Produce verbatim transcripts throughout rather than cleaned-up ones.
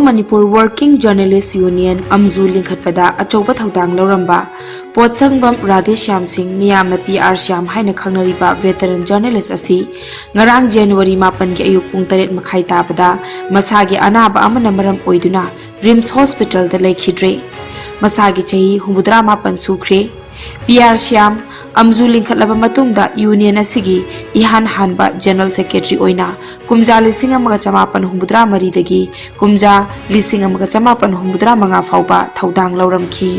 Manipur working journalist union ꯑꯝꯖꯨ ꯂꯤꯡꯈꯠꯄꯗ ꯑꯆꯧꯕ ꯊꯧꯗꯥꯡ ꯂꯧꯔꯝꯕ ꯄꯣꯠꯁꯪꯕꯝ ꯔꯥꯙꯦꯁ꯭ꯌꯥꯝ ꯁꯤꯡ, ꯃꯤꯌꯥꯝꯅ ꯄꯤ ꯑꯥꯔ ꯁ꯭ꯌꯥꯝ ꯍꯥꯏꯅ ꯈꯪꯅꯔꯤꯕ ꯚꯦꯇꯔꯟ ꯖꯔꯅꯦꯂꯤꯁ ꯑꯁꯤ ꯉꯔꯥꯡ ꯖꯅꯋꯥꯔꯤ ꯃꯥꯄꯟꯒꯤ ꯑꯌꯨꯛ ꯄꯨꯡ ꯇꯔꯦꯠ ꯃꯈꯥꯏ ꯇꯥꯕꯗ ꯃꯁꯥꯒꯤ ꯑꯅꯥꯕ ꯑꯃꯅ ꯃꯔꯝ ꯑꯣꯏꯗꯨꯅ ꯔꯤꯝꯁ ꯍꯣꯁꯄꯤꯇꯥꯜꯗ ꯂꯩꯈꯤꯗ꯭ꯔꯦ꯫ ꯃꯁꯥꯒꯤ ꯆꯍꯤ ꯍꯨꯝꯐꯨꯇꯔꯥ ꯃꯥꯄꯟ ꯁꯨꯈ꯭ꯔꯦ꯫ ꯄꯤ ꯑꯥꯔ ꯁ꯭ꯌꯥꯝ ꯑꯝꯖꯨ ꯂꯤꯡꯈꯠꯂꯕ ꯃꯇꯨꯡꯗ ꯌꯨꯅꯤꯌꯟ ꯑꯁꯤꯒꯤ ꯏꯍꯥꯟ ꯍꯥꯟꯕ ꯖꯦꯅꯔꯦꯜ ꯁꯦꯀ꯭ꯔꯦꯇꯔꯤ ꯑꯣꯏꯅ ꯀꯨꯝꯖꯥ ꯂꯤꯁꯤꯡ ꯑꯃꯒ ꯆꯃꯥꯄꯟ ꯍꯨꯝꯐꯨꯇꯔꯥ ꯃꯔꯤꯗꯒꯤ ꯀꯨꯝꯖꯥ ꯂꯤꯁꯤꯡ ꯑꯃꯒ ꯆꯃꯥꯄꯟ ꯍꯨꯝꯐꯨꯇꯔꯥ ꯃꯉꯥ ꯐꯥꯎꯕ ꯊꯧꯗꯥꯡ ꯂꯧꯔꯝꯈꯤ꯫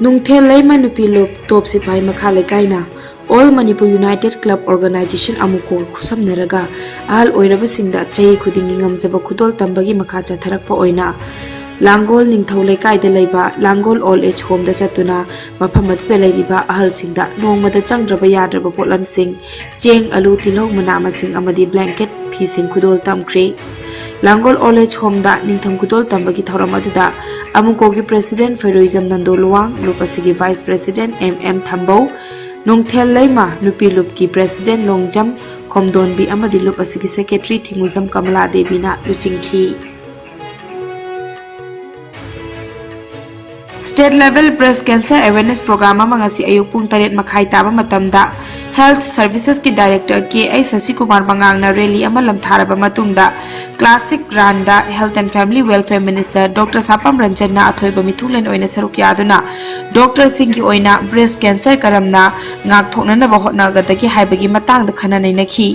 ꯅꯨꯡꯊꯦꯜ ꯂꯩꯃ ꯅꯨꯄꯤ ꯂꯨꯞ ꯇꯣꯞ ꯁꯤꯐꯥꯏ ꯃꯈꯥ ꯂꯩꯀꯥꯏꯅ All Manipur United Club Organization ꯑꯃꯨꯀꯣꯒ ꯈꯨꯠꯁꯝꯅꯔꯒ ꯑꯍꯜ ꯑꯣꯏꯔꯕꯁꯤꯡꯗ ꯆꯍꯤ ꯈꯨꯗꯤꯡꯒꯤ ꯉꯝꯖꯕ ꯈꯨꯗꯣꯜ ꯇꯝꯕꯒꯤ ꯃꯈꯥ ꯆꯠꯊꯔꯛꯄ ꯑꯣꯏꯅ ꯂꯥꯡꯒꯣꯜ ꯅꯤꯡꯊꯧ ꯂꯩꯀꯥꯏꯗ ꯂꯩꯕ ꯂꯥꯡꯒꯣꯜ ꯑꯣꯜ ꯑꯦꯖ ꯍꯣꯝꯗ ꯆꯠꯇꯨꯅ ꯃꯐꯝ ꯑꯗꯨꯗ ꯂꯩꯔꯤꯕ ꯑꯍꯜꯁꯤꯡꯗ ꯅꯣꯡꯃꯗ ꯆꯪꯗ꯭ꯔꯕ ꯌꯥꯗ꯭ꯔꯕ ꯄꯣꯠꯂꯝꯁꯤꯡ, ꯆꯦꯡ, ꯑꯂꯨ, ꯇꯤꯜꯍꯧ, ꯃꯅꯥ ꯃꯁꯤꯡ ꯑꯃꯗꯤ ꯕ꯭ꯂꯦꯡꯀꯦꯠ ꯐꯤꯁꯤꯡ ꯈꯨꯗꯣꯜ ꯇꯝꯈ꯭ꯔꯦ꯫ ꯂꯥꯡꯒꯣꯜ ꯑꯣꯜ ꯑꯦꯖ ꯍꯣꯝꯗ ꯅꯤꯡꯊꯝ ꯈꯨꯗꯣꯜ ꯇꯝꯕꯒꯤ ꯊꯧꯔꯝ ꯑꯗꯨꯗ ꯑꯃꯨꯀꯣꯒꯤ ꯄ꯭ꯔꯦꯁꯤꯗꯦꯟꯠ ꯐꯩꯔꯣꯏꯖꯝ ꯅꯟꯗꯣ ꯂꯨꯋꯥꯡ, ꯂꯨꯞ ꯑꯁꯤꯒꯤ vice president M M Thambou, Nungthel Leima ꯅꯨꯄꯤ ꯂꯨꯞꯀꯤ ꯄ꯭ꯔꯦꯁꯤꯗꯦꯟꯠ ꯂꯣꯡꯖꯝ ꯈꯣꯝꯗꯣꯟꯕꯤ ꯑꯃꯗꯤ ꯂꯨꯞ ꯑꯁꯤꯒꯤ ꯁꯦꯀ꯭ꯔꯦꯇꯔꯤ ꯊꯤꯡꯉꯨꯖꯝ ꯀꯃꯂꯥ ꯗꯦꯕꯤꯅ ꯂꯨꯆꯤꯡꯈꯤ꯫ State Level Breast Cancer Awareness Program ꯑꯃ ꯉꯁꯤ ꯑꯌꯨꯛ ꯄꯨꯡ ꯇꯔꯦꯠ ꯃꯈꯥꯏ ꯇꯥꯕ ꯃꯇꯝꯗ Health Servicesꯀꯤ Director ꯀꯦ ꯑꯩꯆ ꯁꯁꯤꯀꯨꯃꯥꯔ ꯃꯉꯥꯡꯅ ꯔꯦꯂꯤ ꯑꯃ ꯂꯝꯊꯥꯔꯕ ꯃꯇꯨꯡꯗ Classic Runꯗ Health and Family Welfare Minister doctor Sapam ꯔꯟꯖꯟꯅ ꯑꯊꯣꯏꯕ ꯃꯤꯊꯨꯡꯂꯦꯟ ꯑꯣꯏꯅ ꯁꯔꯨꯛ ꯌꯥꯗꯨꯅ ꯗꯣꯛꯇꯔꯁꯤꯡꯒꯤ ꯑꯣꯏꯅ breast cancer ꯀꯔꯝꯅ ꯉꯥꯛꯊꯣꯛꯅꯅꯕ ꯍꯣꯠꯅꯒꯗꯒꯦ ꯍꯥꯏꯕꯒꯤ ꯃꯇꯥꯡꯗ ꯈꯟꯅ ꯅꯩꯅꯈꯤ꯫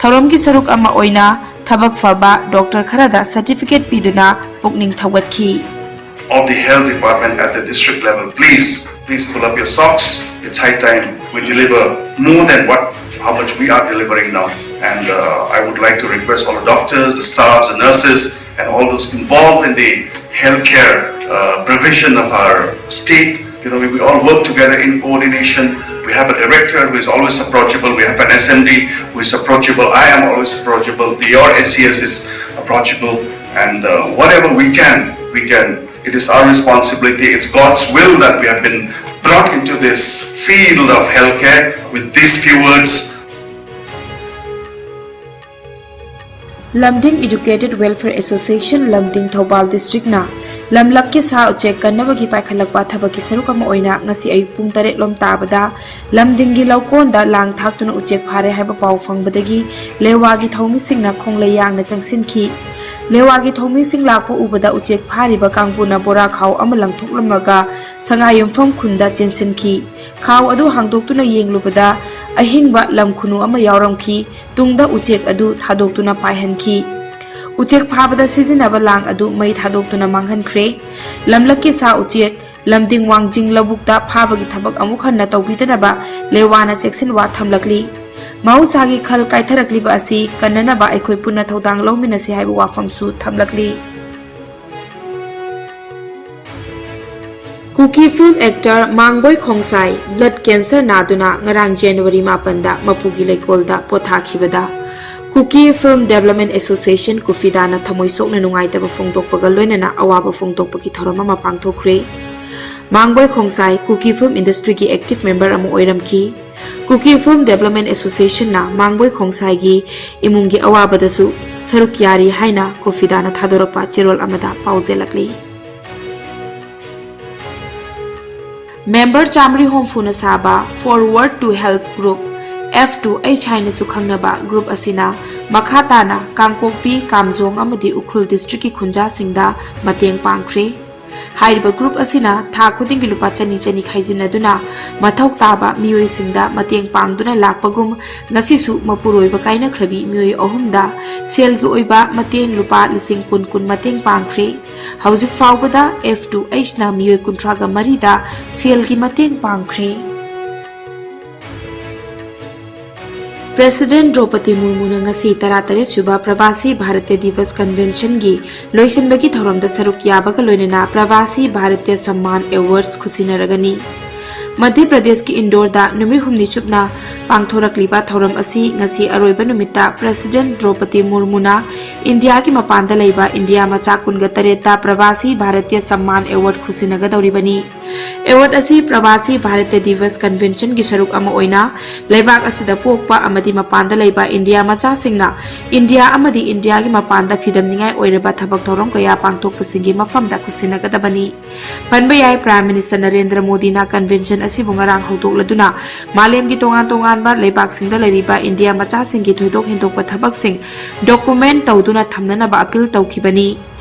ꯊꯧꯔꯝꯒꯤ ꯁꯔꯨꯛ ꯑꯃ ꯑꯣꯏꯅ ꯊꯕꯛ ꯐꯕ ꯗꯣꯛꯇꯔ ꯈꯔꯗ certificate ꯄꯤꯗꯨꯅ ꯄꯨꯛꯅꯤꯡ ꯊꯧꯒꯠꯈꯤ꯫ Of the health department at the district level, please, please pull up your socks. It's high time we deliver more than what, how much we are delivering now. And uh, I would like to request all the doctors, the staffs, the nurses, and all those involved in the healthcare uh, provision of our state. You know, we, we all work together in coordination. We have a director who is always approachable. We have an S M D who is approachable. I am always approachable. The, your S E S is approachable. And uh, whatever we can, we can. It is our responsibility. It's God's will that we have been brought into this field of healthcare with these few words. Lamding Educated Welfare Association, Lamding, Thoubal district ꯅ ꯂꯝꯂꯛꯀꯤ ꯁꯥ ꯎꯆꯦꯛ ꯀꯟꯅꯕꯒꯤ ꯄꯥꯏꯈꯠꯂꯛꯄ ꯊꯕꯛꯀꯤ ꯁꯔꯨꯛ ꯑꯃ ꯑꯣꯏꯅ ꯉꯁꯤ ꯑꯌꯨꯛ ꯄꯨꯡ ꯇꯔꯦꯠ ꯂꯣꯝ ꯇꯥꯕꯗ ꯂꯝꯗꯤꯡꯒꯤ ꯂꯧꯀꯣꯟꯗ ꯂꯥꯡ ꯊꯥꯛꯇꯨꯅ ꯎꯆꯦꯛ ꯐꯥꯔꯦ ꯍꯥꯏꯕ ꯄꯥꯎ ꯐꯪꯕꯗꯒꯤ ꯂꯦꯋꯥꯒꯤ ꯊꯧꯃꯤꯁꯤꯡꯅ ꯈꯣꯡꯂꯩ ꯌꯥꯡꯅ ꯆꯪꯁꯤꯟꯈꯤ꯫ ꯂꯦꯋꯥꯒꯤ ꯊꯧꯃꯤꯁꯤꯡ ꯂꯥꯛꯄ ꯎꯕꯗ ꯎꯆꯦꯛ ꯐꯥꯔꯤꯕ ꯀꯥꯡꯕꯨꯅ ꯕꯣꯔꯥ ꯈꯥꯎ ꯑꯃ ꯂꯪꯊꯣꯛꯂꯝꯂꯒ ꯁꯉꯥꯏꯌꯨꯝꯐꯝ ꯈꯨꯟꯗ ꯆꯦꯟꯁꯤꯟꯈꯤ꯫ ꯈꯥꯎ ꯑꯗꯨ ꯍꯥꯡꯗꯣꯛꯇꯨꯅ ꯌꯦꯡꯂꯨꯕꯗ ꯑꯍꯤꯡꯕ ꯂꯝ ꯈꯨꯅꯨ ꯑꯃ ꯌꯥꯎꯔꯝꯈꯤ꯫ ꯇꯨꯡꯗ ꯎꯆꯦꯛ ꯑꯗꯨ ꯊꯥꯗꯣꯛꯇꯨꯅ ꯄꯥꯏꯍꯟꯈꯤ꯫ ꯎꯆꯦꯛ ꯐꯥꯕꯗ ꯁꯤꯖꯤꯟꯅꯕ ꯂꯥꯡ ꯑꯗꯨ ꯃꯩ ꯊꯥꯗꯣꯛꯇꯨꯅ ꯃꯥꯡꯍꯟꯈ꯭ꯔꯦ꯫ ꯂꯝꯂꯛꯀꯤ ꯁꯥ ꯎꯆꯦꯛ ꯂꯝꯗꯤꯡ ꯋꯥꯡꯖꯤꯡ ꯂꯧꯕꯨꯛꯇ ꯐꯥꯕꯒꯤ ꯊꯕꯛ ꯑꯃꯨꯛ ꯍꯟꯅ ꯇꯧꯕꯤꯗꯅꯕ ꯂꯦꯋꯥꯅ ꯆꯦꯛꯁꯤꯟꯋꯥ ꯊꯝꯂꯛꯂꯤ꯫ ꯃꯍꯧꯁꯥꯒꯤ ꯈꯜ ꯀꯥꯏꯊꯔꯛꯂꯤꯕ ꯑꯁꯤ ꯀꯟꯅꯅꯕ ꯑꯩꯈꯣꯏ ꯄꯨꯟꯅ ꯊꯧꯗꯥꯡ ꯂꯧꯃꯤꯟꯅꯁꯤ ꯍꯥꯏꯕ ꯋꯥꯐꯝꯁꯨ ꯊꯝꯂꯛꯂꯤ꯫ ꯀꯨꯀꯤ film actor ꯃꯥꯡꯕꯣꯏ ꯈꯣꯡꯁꯥꯏ blood cancer ꯅꯥꯗꯨꯅ ꯉꯔꯥꯡ January ꯃꯥꯄꯟꯗ ꯃꯄꯨꯒꯤ ꯂꯩꯀꯣꯜꯗ ꯄꯣꯊꯥꯈꯤꯕꯗ ꯀꯨꯀꯤ Film Development Association, ꯀꯨꯐꯤꯗꯥꯅ ꯊꯃꯣꯏ ꯁꯣꯛꯅ ꯅꯨꯡꯉꯥꯏꯇꯕ ꯐꯣꯡꯗꯣꯛꯄꯒ ꯂꯣꯏꯅꯅ ꯑꯋꯥꯕ ꯐꯣꯡꯗꯣꯛꯄꯒꯤ ꯊꯧꯔꯝ ꯑꯃ ꯄꯥꯡꯊꯣꯛꯈ꯭ꯔꯦ꯫ ꯃꯥꯡꯕꯣꯏ ꯈꯣꯡꯁꯥꯏ ꯀꯨꯀꯤ film industry ꯒꯤ active member ꯑꯃ ꯑꯣꯏꯔꯝꯈꯤ꯫ ꯀꯨꯀꯤ Film Development Association ꯅ ꯃꯥꯡꯕꯣꯏ ꯈꯣꯡꯁꯥꯏꯒꯤ ꯏꯃꯨꯡꯒꯤ ꯑꯋꯥꯕꯗꯁꯨ ꯁꯔꯨꯛ ꯌꯥꯔꯤ ꯍꯥꯏꯅ ꯀꯨꯐꯤꯗꯥꯅ ꯊꯥꯗꯣꯔꯛꯄ ꯆꯦꯔꯣꯜ ꯑꯃꯗ ꯄꯥꯎꯖꯦꯜꯂꯛꯂꯤ꯫ Member ꯆꯥꯃꯔꯤ ꯍꯨꯝꯐꯨꯅ ꯁꯥꯕ Forward to Health Group, F two H ꯍꯥꯏꯅꯁꯨ ꯈꯪꯅꯕ group ꯑꯁꯤꯅ ꯃꯈꯥ ꯇꯥꯅ ꯀꯥꯡꯄꯣꯛꯄꯤ, ꯀꯥꯝꯖꯣꯡ ꯑꯃꯗꯤ ꯎꯈ꯭ꯔꯨꯜ district ꯀꯤ ꯈꯨꯟꯖꯥꯁꯤꯡꯗ ꯃꯇꯦꯡ ꯄꯥꯡꯈ꯭ꯔꯦ꯫ ꯍꯥꯏꯔꯤꯕ group ꯑꯁꯤꯅ ꯊꯥ ꯈꯨꯗꯤꯡꯒꯤ ꯂꯨꯄꯥ ꯆꯅꯤ ꯆꯅꯤ ꯈꯥꯏꯖꯤꯟꯅꯗꯨꯅ ꯃꯊꯧ ꯇꯥꯕ ꯃꯤꯑꯣꯏꯁꯤꯡꯗ ꯃꯇꯦꯡ ꯄꯥꯡꯗꯨꯅ ꯂꯥꯛꯄꯒꯨꯝ, ꯉꯁꯤꯁꯨ ꯃꯄꯨꯔꯣꯏꯕ ꯀꯥꯏꯅꯈ꯭ꯔꯕꯤ ꯃꯤꯑꯣꯏ ꯑꯍꯨꯝꯗ ꯁꯦꯜꯒꯤ ꯑꯣꯏꯕ ꯃꯇꯦꯡ ꯂꯨꯄꯥ ꯂꯤꯁꯤꯡ ꯀꯨꯟ ꯀꯨꯟ ꯃꯇꯦꯡ ꯄꯥꯡꯈ꯭ꯔꯦ꯫ ꯍꯧꯖꯤꯛ ꯐꯥꯎꯕꯗ F two H ꯅ ꯃꯤꯑꯣꯏ ꯀꯨꯟꯊ꯭ꯔꯥꯒ ꯃꯔꯤꯗ ꯁꯦꯜꯒꯤ ꯃꯇꯦꯡ ꯄꯥꯡꯈ꯭ꯔꯦ꯫ President ꯗ꯭ꯔꯧꯄꯗꯤ ꯃꯨꯔꯃꯨꯅ ꯉꯁꯤ ꯇꯔꯥꯇꯔꯦꯠ ꯁꯨꯕ ꯄ꯭ꯔꯕꯥꯁꯤ ꯚꯥꯔꯇꯤꯌ ꯗꯤꯚꯁ convention ꯒꯤ ꯂꯣꯏꯁꯤꯟꯕꯒꯤ ꯊꯧꯔꯝꯗ ꯁꯔꯨꯛ ꯌꯥꯕꯒ ꯂꯣꯏꯅꯅ ꯄ꯭ꯔꯕꯥꯁꯤ ꯚꯥꯔꯇꯤꯌ ꯁꯝꯃꯥꯟ awards ꯈꯨꯠꯁꯤꯟꯅꯔꯒꯅꯤ꯫ ꯃꯙ꯭ꯌ ꯄ꯭ꯔꯗꯦꯁꯀꯤ ꯏꯟꯗꯣꯔꯗ ꯅꯨꯃꯤꯠ ꯍꯨꯝꯅꯤ ꯆꯨꯞꯅ ꯄꯥꯡꯊꯣꯔꯛꯂꯤꯕ ꯊꯧꯔꯝ ꯑꯁꯤ ꯉꯁꯤ ꯑꯔꯣꯏꯕ ꯅꯨꯃꯤꯠꯇ President ꯗ꯭ꯔꯧꯄꯗꯤ ꯃꯨꯔꯃꯨꯅ ꯏꯟꯗꯤꯌꯥꯒꯤ ꯃꯄꯥꯟꯗ ꯂꯩꯕ ꯏꯟꯗꯤꯌꯥ ꯃꯆꯥ ꯀꯨꯟꯒ ꯇꯔꯦꯠꯇ ꯄ꯭ꯔꯕꯥꯁꯤ ꯚꯥꯔꯇꯤꯌ ꯁꯝꯃꯥꯟ award ꯈꯨꯠꯁꯤꯟꯅꯒꯗꯧꯔꯤꯕꯅꯤ꯫ ꯑꯦꯋꯥꯔꯗ ꯑꯁꯤ ꯄ꯭ꯔꯕꯥꯁꯤ ꯚꯥꯔꯇꯤꯌ ꯗꯤꯚꯁ ꯀꯟꯚꯦꯟꯁꯟꯒꯤ ꯁꯔꯨꯛ ꯑꯃ ꯑꯣꯏꯅ ꯂꯩꯕꯥꯛ ꯑꯁꯤꯗ ꯄꯣꯛꯄ ꯑꯃꯗꯤ ꯃꯄꯥꯟꯗ ꯂꯩꯕ ꯏꯟꯗꯤꯌꯥ ꯃꯆꯥꯁꯤꯡꯅ ꯏꯟꯗꯤꯌꯥ ꯑꯃꯗꯤ ꯏꯟꯗꯤꯌꯥꯒꯤ ꯃꯄꯥꯟꯗ ꯐꯤꯗꯝꯅꯤꯡꯉꯥꯏ ꯑꯣꯏꯔꯕ ꯊꯕꯛ ꯊꯧꯔꯝ ꯀꯌꯥ ꯄꯥꯡꯊꯣꯛꯄꯁꯤꯡꯒꯤ ꯃꯐꯝꯗ ꯈꯨꯠꯁꯤꯟꯅꯒꯗꯕꯅꯤ꯫ ꯄꯟꯕ ꯌꯥꯏ, Prime Minister ꯅꯔꯦꯟꯗ꯭ꯔ ꯃꯣꯗꯤꯅ ꯀꯟꯚꯦꯟꯁꯟ ꯑꯁꯤꯕꯨ ꯉꯔꯥꯡ ꯍꯧꯗꯣꯛꯂꯗꯨꯅ ꯃꯥꯂꯦꯝꯒꯤ ꯇꯣꯉꯥꯟ ꯇꯣꯉꯥꯟꯕ ꯂꯩꯕꯥꯛꯁꯤꯡꯗ ꯂꯩꯔꯤꯕ ꯏꯟꯗꯤꯌꯥ ꯃꯆꯥꯁꯤꯡꯒꯤ ꯊꯣꯏꯗꯣꯛ ꯍꯦꯟꯗꯣꯛꯄ ꯊꯕꯛꯁꯤꯡ ꯗꯣꯀꯨꯃꯦꯟ ꯇꯧꯗꯨꯅ ꯊꯝꯅꯅꯕ ꯑꯄꯤꯜ ꯇꯧꯈꯤꯕꯅꯤ꯫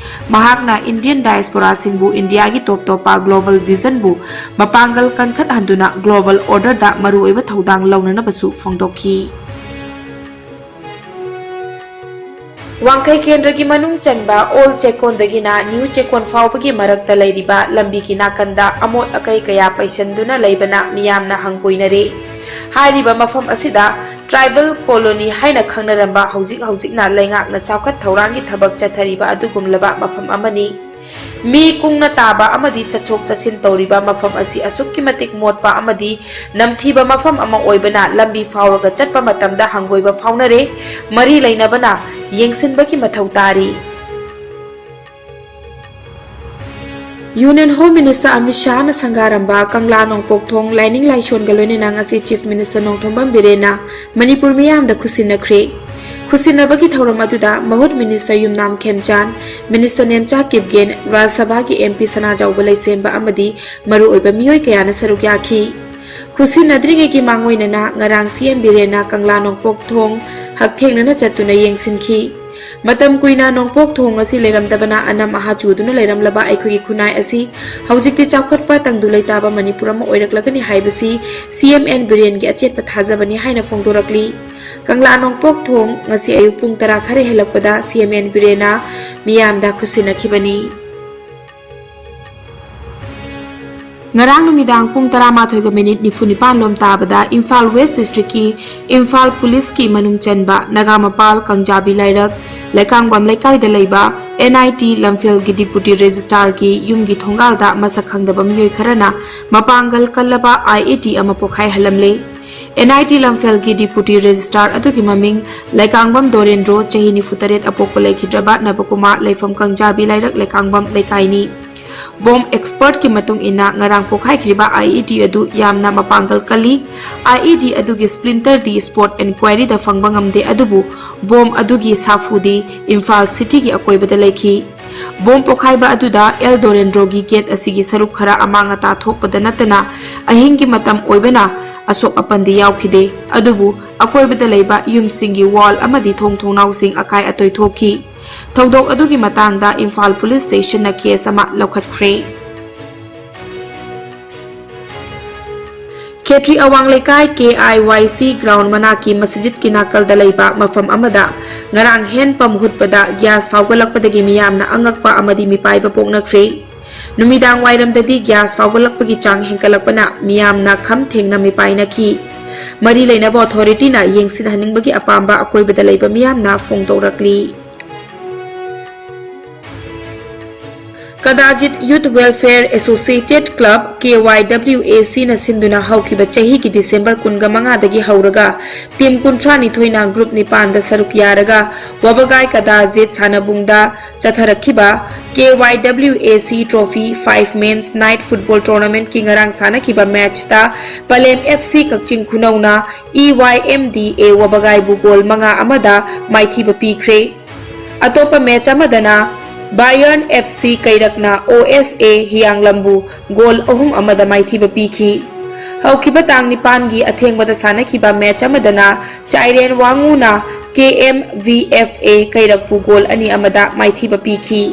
ꯃꯍꯥꯛꯅ ꯏꯟꯗꯤꯌꯟ ꯗꯥꯏꯁꯄꯣꯔꯥꯁꯤꯡꯕꯨ ꯏꯟꯗꯤꯌꯥꯒꯤ ꯇꯣꯞ ꯇꯣꯞꯄ ꯒ꯭ꯂꯣꯕꯜ ꯚꯤꯖꯟꯕꯨ ꯃꯄꯥꯡꯒꯜ ꯀꯟꯈꯠꯍꯟꯗꯨꯅ ꯒ꯭ꯂꯣꯕꯜ ꯑꯣꯔꯗꯔꯗ ꯃꯔꯨꯑꯣꯏꯕ ꯊꯧꯗꯥꯡ ꯂꯧꯅꯅꯕꯁꯨ ꯐꯣꯡꯗꯣꯛꯈꯤ꯫ ꯋꯥꯡꯈꯩ ꯀꯦꯟꯗ꯭ꯔꯒꯤ ꯃꯅꯨꯡ ꯆꯟꯕ ꯑꯣꯜ ꯆꯦꯛꯀꯣꯟꯗꯒꯤꯅ ꯅ꯭ꯌꯨ ꯆꯦꯛꯀꯣꯟ ꯐꯥꯎꯕꯒꯤ ꯃꯔꯛꯇ ꯂꯩꯔꯤꯕ ꯂꯝꯕꯤꯒꯤ ꯅꯥꯀꯟꯗ ꯑꯃꯣꯠ ꯑꯀꯩ ꯀꯌꯥ ꯄꯩꯁꯟꯗꯨꯅ ꯂꯩꯕꯅ ꯃꯤꯌꯥꯝꯅ ꯍꯪꯒꯣꯏꯅꯔꯦ꯫ ꯍꯥꯏꯔꯤꯕ ꯃꯐꯝ ꯑꯁꯤꯗ ꯇ꯭ꯔꯥꯏꯕꯦꯜ ꯀꯣꯂꯣꯅꯤ ꯍꯥꯏꯅ ꯈꯪꯅꯔꯝꯕ ꯍꯧꯖꯤꯛ ꯍꯧꯖꯤꯛꯅ ꯂꯩꯉꯥꯛꯅ ꯆꯥꯎꯈꯠ ꯊꯧꯔꯥꯡꯒꯤ ꯊꯕꯛ ꯆꯠꯊꯔꯤꯕ ꯑꯗꯨꯒꯨꯝꯂꯕ ꯃꯐꯝ ꯑꯃꯅꯤ꯫ ꯃꯤ ꯀꯨꯡꯅ ꯇꯥꯕ ꯑꯃꯗꯤ ꯆꯠꯊꯣꯛ ꯆꯠꯁꯤꯟ ꯇꯧꯔꯤꯕ ꯃꯐꯝ ꯑꯁꯤ ꯑꯁꯨꯛꯀꯤ ꯃꯇꯤꯛ ꯃꯣꯠꯄ ꯑꯃꯗꯤ ꯅꯝꯊꯤꯕ ꯃꯐꯝ ꯑꯃ ꯑꯣꯏꯕꯅ ꯂꯝꯕꯤ ꯐꯥꯎꯔꯒ ꯆꯠꯄ ꯃꯇꯝꯗ ꯍꯪꯒꯣꯏꯕ ꯐꯥꯎꯅꯔꯦ꯫ ꯃꯔꯤ ꯂꯩꯅꯕꯅ ꯌꯦꯡꯁꯤꯟꯕꯒꯤ ꯃꯊꯧ ꯇꯥꯔꯤ꯫ Union Home Minister ꯑꯃꯤꯠ ꯁꯥꯍꯅ ꯁꯪꯒꯥꯔꯝꯕ ꯀꯪꯂꯥ ꯅꯣꯡꯄꯣꯛ ꯊꯣꯡ ꯂꯥꯏꯅꯤꯡ ꯂꯥꯏꯁꯣꯟꯒ ꯂꯣꯏꯅꯅ ꯉꯁꯤ Chief Minister ꯅꯣꯡꯊꯣꯝꯕꯝ ꯕꯤꯔꯦꯟꯅ ꯃꯅꯤꯄꯨꯔ ꯃꯤꯌꯥꯝꯗ ꯈꯨꯠꯁꯤꯟꯅꯈ꯭ꯔꯦ꯫ ꯈꯨꯠꯁꯤꯟꯅꯕꯒꯤ ꯊꯧꯔꯝ ꯑꯗꯨꯗ ꯃꯍꯨꯠ Minister ꯌꯨꯝꯅꯥꯝ ꯈꯦꯝꯆꯥꯟ, Minister ꯅꯦꯝꯆꯥ ꯀꯤꯞꯒꯦꯟ, ꯔꯥꯖ꯭ꯌ ꯁꯚꯥꯒꯤ MP ꯁꯅꯥꯖꯥꯎꯕ ꯂꯩꯁꯦꯝꯕ ꯑꯃꯗꯤ ꯃꯔꯨꯑꯣꯏꯕ ꯃꯤꯑꯣꯏ ꯀꯌꯥꯅ ꯁꯔꯨꯛ ꯌꯥꯈꯤ꯫ ꯈꯨꯠꯁꯤꯟꯅꯗ꯭ꯔꯤꯉꯩꯒꯤ ꯃꯥꯡꯑꯣꯏꯅꯅ ꯉꯔꯥꯡ CM ꯕꯤꯔꯦꯟꯅ ꯀꯪꯂꯥ ꯅꯣꯡꯄꯣꯛ ꯊꯣꯡ ꯍꯛꯊꯦꯡꯅꯅ ꯆꯠꯇꯨꯅ ꯌꯦꯡꯁꯤꯟꯈꯤ꯫ ꯃꯇꯝ ꯀꯨꯏꯅ ꯅꯣꯡꯄꯣꯛ ꯊꯣꯡ ꯑꯁꯤ ꯂꯩꯔꯝꯗꯕꯅ ꯑꯅꯝ ꯑꯍꯥ ꯆꯨꯗꯨꯅ ꯂꯩꯔꯝꯂꯕ ꯑꯩꯈꯣꯏꯒꯤ ꯈꯨꯟꯅꯥꯏ ꯑꯁꯤ ꯍꯧꯖꯤꯛꯇꯤ ꯆꯥꯎꯈꯠꯄ ꯇꯪꯗꯨ ꯂꯩꯇꯥꯕ ꯃꯅꯤꯄꯨꯔ ꯑꯃ ꯑꯣꯏꯔꯛꯂꯒꯅꯤ ꯍꯥꯏꯕꯁꯤ CM N ꯕꯤꯔꯦꯟꯒꯤ ꯑꯆꯦꯠꯄ ꯊꯥꯖꯕꯅꯤ ꯍꯥꯏꯅ ꯐꯣꯡꯗꯣꯔꯛꯂꯤ꯫ ꯀꯪꯂꯥ ꯅꯣꯡꯄꯣꯛ ꯊꯣꯡ ꯉꯁꯤ ꯑꯌꯨꯛ ꯄꯨꯡ ꯇꯔꯥ ꯈꯔ ꯍꯦꯜꯂꯛꯄꯗ CM N ꯕꯤꯔꯦꯟꯅ ꯃꯤꯌꯥꯝꯗ ꯈꯨꯠꯁꯤꯟꯅꯈꯤꯕꯅꯤ꯫ ꯉꯔꯥꯡ ꯅꯨꯃꯤꯗꯥꯡ ꯄꯨꯡ ꯇꯔꯥꯃꯥꯊꯣꯏꯒ ꯃꯤꯅꯤꯠ ꯅꯤꯐꯨ ꯅꯤꯄꯥꯟ ꯂꯣꯝ ꯇꯥꯕꯗ ꯏꯝꯐꯥꯜ West Districtꯀꯤ ꯏꯝꯐꯥꯜ ꯄꯨꯂꯤꯁꯀꯤ ꯃꯅꯨꯡ ꯆꯟꯕ ꯅꯒꯥꯃꯄꯥꯜ ꯀꯥꯡꯖꯥꯕꯤ ꯂꯥꯏꯔꯛ ꯂꯩꯀꯥꯡꯕꯝ ꯂꯩꯀꯥꯏꯗ ꯂꯩꯕ NIT ꯂꯝꯐꯦꯜꯒꯤ Deputy Registrarꯒꯤ ꯌꯨꯝꯒꯤ ꯊꯣꯡꯒꯥꯜꯗ ꯃꯁꯛ ꯈꯪꯗꯕ ꯃꯤꯑꯣꯏ ꯈꯔꯅ ꯃꯄꯥꯡꯒꯜ ꯀꯜꯂꯕ IED ꯑꯃ ꯄꯣꯈꯥꯏꯍꯜꯂꯝꯂꯦ꯫ NIT ꯂꯝꯐꯦꯜꯒꯤ Deputy Registrar ꯑꯗꯨꯒꯤ ꯃꯃꯤꯡ ꯂꯩꯀꯥꯡꯕꯝ ꯗꯣꯔꯦꯟꯗ꯭ꯔꯣ, ꯆꯍꯤ ꯅꯤꯐꯨ ꯇꯔꯦꯠ, ꯑꯄꯣꯛꯄ ꯂꯩꯈꯤꯗ꯭ꯔꯕ ꯅꯕꯀꯨꯃꯥꯔ, ꯂꯩꯐꯝ ꯀꯥꯡꯖꯥꯕꯤ ꯂꯥꯏꯔꯛ ꯂꯩꯀꯥꯡꯕꯝ ꯂꯩꯀꯥꯏꯅꯤ꯫ Bomb expertꯀꯤ ꯃꯇꯨꯡ ꯏꯟꯅ, ꯉꯔꯥꯡ ꯄꯣꯈꯥꯏꯈ꯭ꯔꯤꯕ IED ꯑꯗꯨ ꯌꯥꯝꯅ ꯃꯄꯥꯡꯒꯜ ꯀꯜꯂꯤ꯫ IED ꯑꯗꯨꯒꯤ splinterꯗꯤ spot enquiryꯗ ꯐꯪꯕ ꯉꯝꯗꯦ, ꯑꯗꯨꯕꯨ bomb ꯑꯗꯨꯒꯤ ꯁꯥꯐꯨꯗꯤ ꯏꯝꯐꯥꯜ cityꯒꯤ ꯑꯀꯣꯏꯕꯗ ꯂꯩꯈꯤ꯫ Bomb ꯄꯣꯈꯥꯏꯕ ꯑꯗꯨꯗ ꯑꯦꯜ ꯗꯣꯔꯦꯟꯗ꯭ꯔꯣꯒꯤ gate ꯑꯁꯤꯒꯤ ꯁꯔꯨꯛ ꯈꯔ ꯑꯃꯥꯡ ꯑꯇꯥ ꯊꯣꯛꯄꯗ ꯅꯠꯇꯅ, ꯑꯍꯤꯡꯒꯤ ꯃꯇꯝ ꯑꯣꯏꯕꯅ ꯑꯁꯣꯛ ꯑꯄꯟꯗꯤ ꯌꯥꯎꯈꯤꯗꯦ꯫ ꯑꯗꯨꯕꯨ ꯑꯀꯣꯏꯕꯗ ꯂꯩꯕ ꯌꯨꯝꯁꯤꯡꯒꯤ wall ꯑꯃꯗꯤ ꯊꯣꯡ ꯊꯣꯡꯅꯥꯎꯁꯤꯡ ꯑꯀꯥꯏ ꯑꯇꯣꯏ ꯊꯣꯛꯈꯤ꯫ ꯊꯧꯗꯣꯛ ꯑꯗꯨꯒꯤ ꯃꯇꯥꯡꯗ ꯏꯝꯐꯥꯜ police stationꯅ case ꯑꯃ ꯂꯧꯈꯠꯈ꯭ꯔꯦ꯫ ꯈꯦꯇ꯭ꯔꯤ ꯑꯋꯥꯡ ꯂꯩꯀꯥꯏ KIYC ground ꯃꯅꯥꯛꯀꯤ ꯃꯁꯖꯤꯗꯀꯤ ꯅꯥꯀꯜꯗ ꯂꯩꯕ ꯃꯐꯝ ꯑꯃꯗ ꯉꯔꯥꯡ hand pump ꯍꯨꯠꯄꯗ gas ꯐꯥꯎꯒꯠꯂꯛꯄꯗꯒꯤ ꯃꯤꯌꯥꯝꯅ ꯑꯉꯛꯄ ꯑꯃꯗꯤ ꯃꯤꯄꯥꯏꯕ ꯄꯣꯛꯅꯈ꯭ꯔꯦ꯫ ꯅꯨꯃꯤꯗꯥꯡ ꯋꯥꯏꯔꯝꯗꯗꯤ gas ꯐꯥꯎꯒꯠꯂꯛꯄꯒꯤ ꯆꯥꯡ ꯍꯦꯟꯒꯠꯂꯛꯄꯅ ꯃꯤꯌꯥꯝꯅ ꯈꯝ ꯊꯦꯡꯅ ꯃꯤꯄꯥꯏꯅꯈꯤ꯫ ꯃꯔꯤ ꯂꯩꯅꯕ authorityꯅ ꯌꯦꯡꯁꯤꯟꯍꯟꯅꯤꯡꯕꯒꯤ ꯑꯄꯥꯝꯕ ꯑꯀꯣꯏꯕꯗ ꯂꯩꯕ ꯃꯤꯌꯥꯝꯅ ꯐꯣꯡꯗꯣꯔꯛꯂꯤ꯫ ꯀꯗꯥꯖꯤꯠ Youth Welfare Associated Club, KYWACꯅ ꯁꯤꯟꯗꯨꯅ ꯍꯧꯈꯤꯕ ꯆꯍꯤꯒꯤ December ꯀꯨꯟꯒ ꯃꯉꯥꯗꯒꯤ ꯍꯧꯔꯒ team ꯀꯨꯟꯊ꯭ꯔꯥ ꯅꯤꯊꯣꯏꯅ group ꯅꯤꯄꯥꯟꯗ ꯁꯔꯨꯛ ꯌꯥꯔꯒ ꯋꯥꯕꯒꯥꯏ ꯀꯗꯥꯖꯤꯠ ꯁꯥꯟꯅꯕꯨꯡꯗ ꯆꯠꯊꯔꯛꯈꯤꯕ KYWAC Trophy five Men's Night Football Tournamentꯀꯤ ꯉꯔꯥꯡ ꯁꯥꯟꯅꯈꯤꯕ matchꯇ ꯄꯂꯦꯝ FC ꯀꯛꯆꯤꯡ ꯈꯨꯅꯧꯅ EYMDA ꯋꯥꯕꯒꯥꯏꯕꯨ goal ꯃꯉꯥ ꯑꯃꯗ ꯃꯥꯏꯊꯤꯕ ꯄꯤꯈ꯭ꯔꯦ꯫ ꯑꯇꯣꯞꯄ match ꯑꯃꯗꯅ Bayern FC ꯀꯩꯔꯛꯅ OSA ꯍꯤꯌꯥꯡꯂꯝꯕꯨ goal ꯑꯍꯨꯝ ꯑꯃꯗ ꯃꯥꯏꯊꯤꯕ ꯄꯤꯈꯤ꯫ ꯍꯧꯈꯤꯕ ꯇꯥꯡ ꯅꯤꯄꯥꯟꯒꯤ ꯑꯊꯦꯡꯕꯗ ꯁꯥꯟꯅꯈꯤꯕ match ꯑꯃꯗꯅ ꯆꯥꯏꯔꯦꯟ ꯋꯥꯉꯨꯅ KMVFA ꯀꯩꯔꯛꯄꯨ goal ꯑꯅꯤ ꯑꯃꯗ ꯃꯥꯏꯊꯤꯕ ꯄꯤꯈꯤ꯫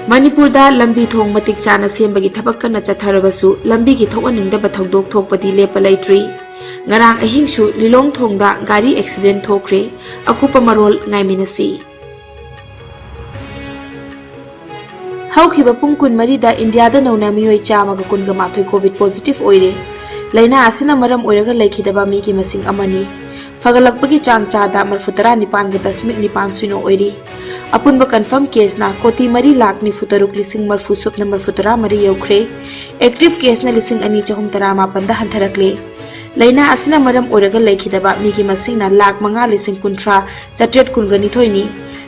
ꯃꯅꯤꯄꯨꯔꯗ ꯂꯝꯕꯤ ꯊꯣꯡ ꯃꯇꯤꯛ ꯆꯥꯅ ꯁꯦꯝꯕꯒꯤ ꯊꯕꯛ ꯀꯟꯅ ꯆꯠꯊꯔꯕꯁꯨ, ꯂꯝꯕꯤꯒꯤ ꯊꯣꯛꯍꯟꯅꯤꯡꯗꯕ ꯊꯧꯗꯣꯛ ꯊꯣꯛꯄꯗꯤ ꯂꯦꯞꯄ ꯂꯩꯇ꯭ꯔꯤ꯫ ꯉꯔꯥꯡ ꯑꯍꯤꯡꯁꯨ ꯂꯤꯂꯣꯡ ꯊꯣꯡꯗ ꯒꯥꯔꯤ accident ꯊꯣꯛꯈ꯭ꯔꯦ꯫ ꯑꯀꯨꯞꯄ ꯃꯔꯣꯜ ꯉꯥꯏꯃꯤꯟꯅꯁꯤ꯫ ꯍꯧꯈꯤꯕ ꯄꯨꯡ ꯀꯨꯟꯃꯔꯤꯗ ꯏꯟꯗꯤꯌꯥꯗ ꯅꯧꯅ ꯃꯤꯑꯣꯏ ꯆꯥꯝꯃꯒ ꯀꯨꯟꯒ ꯃꯥꯊꯣꯏ COVID positive ꯑꯣꯏꯔꯦ꯫ ꯂꯥꯏꯅꯥ ꯑꯁꯤꯅ ꯃꯔꯝ ꯑꯣꯏꯔꯒ ꯂꯩꯈꯤꯗꯕ ꯃꯤꯒꯤ ꯃꯁꯤꯡ ꯑꯃꯅꯤ꯫ ꯐꯒꯠꯂꯛꯄꯒꯤ ꯆꯥꯡ ꯆꯥꯗ ꯃꯔꯐꯨ ꯇꯔꯥ ꯅꯤꯄꯥꯟꯒ ꯗꯁꯃꯤꯛ ꯅꯤꯄꯥꯟ ꯁꯤꯅꯣ ꯑꯣꯏꯔꯤ꯫ ꯑꯄꯨꯟꯕ confirm caseꯅ ꯀꯣꯇꯤ ꯃꯔꯤ ꯂꯥꯈ ꯅꯤꯐꯨ ꯇꯔꯨꯛ ꯂꯤꯁꯤꯡ ꯃꯔꯐꯨ ꯁꯨꯞꯅ ꯃꯔꯐꯨ ꯇꯔꯥ ꯃꯔꯤ ꯌꯧꯈ꯭ꯔꯦ꯫ Active caseꯅ ꯂꯤꯁꯤꯡ ꯑꯅꯤ ꯆꯍꯨꯝ ꯇꯔꯥ ꯃꯥꯄꯟꯗ ꯍꯟꯊꯔꯛꯂꯦ꯫ ꯂꯥꯏꯅꯥ ꯑꯁꯤꯅ ꯃꯔꯝ ꯑꯣꯏꯔꯒ ꯂꯩꯈꯤꯗꯕ ꯃꯤꯒꯤ ꯃꯁꯤꯡꯅ ꯂꯥꯈ ꯃꯉꯥ ꯂꯤꯁꯤꯡ ꯀꯨꯟꯊ꯭ꯔꯥ ꯆꯥꯇ꯭ꯔꯦꯠ ꯀꯨꯟꯒ ꯅꯤꯊꯣꯏꯅꯤ꯫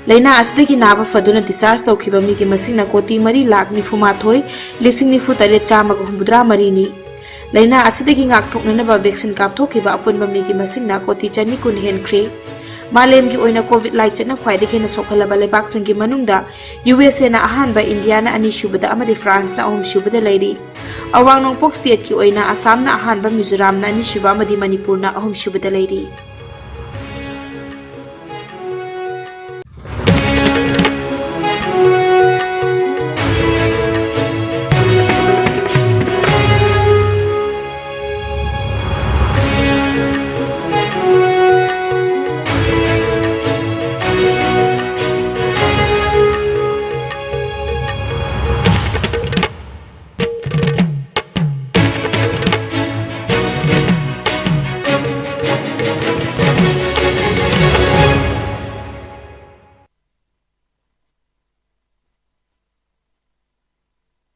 ꯂꯥꯏꯅꯥ ꯑꯁꯤꯗꯒꯤ ꯅꯥꯕ ꯐꯗꯨꯅ discharge ꯇꯧꯈꯤꯕ ꯃꯤꯒꯤ ꯃꯁꯤꯡꯅ ꯀꯣꯇꯤ ꯃꯔꯤ ꯂꯥꯈ ꯅꯤꯐꯨ ꯃꯥꯊꯣꯏ ꯂꯤꯁꯤꯡ ꯅꯤꯐꯨ ꯇꯔꯦꯠ ꯆꯥꯝꯃꯒ ꯍꯨꯝꯐꯨꯇꯔꯥ ꯃꯔꯤꯅꯤ꯫ ꯂꯥꯏꯅꯥ ꯑꯁꯤꯗꯒꯤ ꯉꯥꯛꯊꯣꯛꯅꯅꯕ vaccine ꯀꯥꯞꯊꯣꯛꯈꯤꯕ ꯑꯄꯨꯟꯕ ꯃꯤꯒꯤ ꯃꯁꯤꯡꯅ ꯀꯣꯇꯤ ꯆꯅꯤ ꯀꯨꯟ ꯍꯦꯟꯈ꯭ꯔꯦ꯫ ꯃꯥꯂꯦꯝꯒꯤ ꯑꯣꯏꯅ COVID ꯂꯥꯏꯆꯠꯅ ꯈ꯭ꯋꯥꯏꯗꯒꯤ ꯍꯦꯟꯅ ꯁꯣꯛꯍꯜꯂꯕ ꯂꯩꯕꯥꯛꯁꯤꯡꯒꯤ ꯃꯅꯨꯡꯗ USAꯅ ꯑꯍꯥꯟꯕ, ꯏꯟꯗꯤꯌꯥꯅ ꯑꯅꯤꯁꯨꯕꯗ ꯑꯃꯗꯤ ꯐ꯭ꯔꯥꯟꯁꯅ ꯑꯍꯨꯝꯁꯨꯕꯗ ꯂꯩꯔꯤ꯫ ꯑꯋꯥꯡ ꯅꯣꯡꯄꯣꯛ stateꯀꯤ ꯑꯣꯏꯅ ꯑꯁꯥꯝꯅ ꯑꯍꯥꯟꯕ, ꯃꯤꯖꯣꯔꯥꯝꯅ ꯑꯅꯤꯁꯨꯕ ꯑꯃꯗꯤ ꯃꯅꯤꯄꯨꯔꯅ ꯑꯍꯨꯝꯁꯨꯕꯗ ꯂꯩꯔꯤ꯫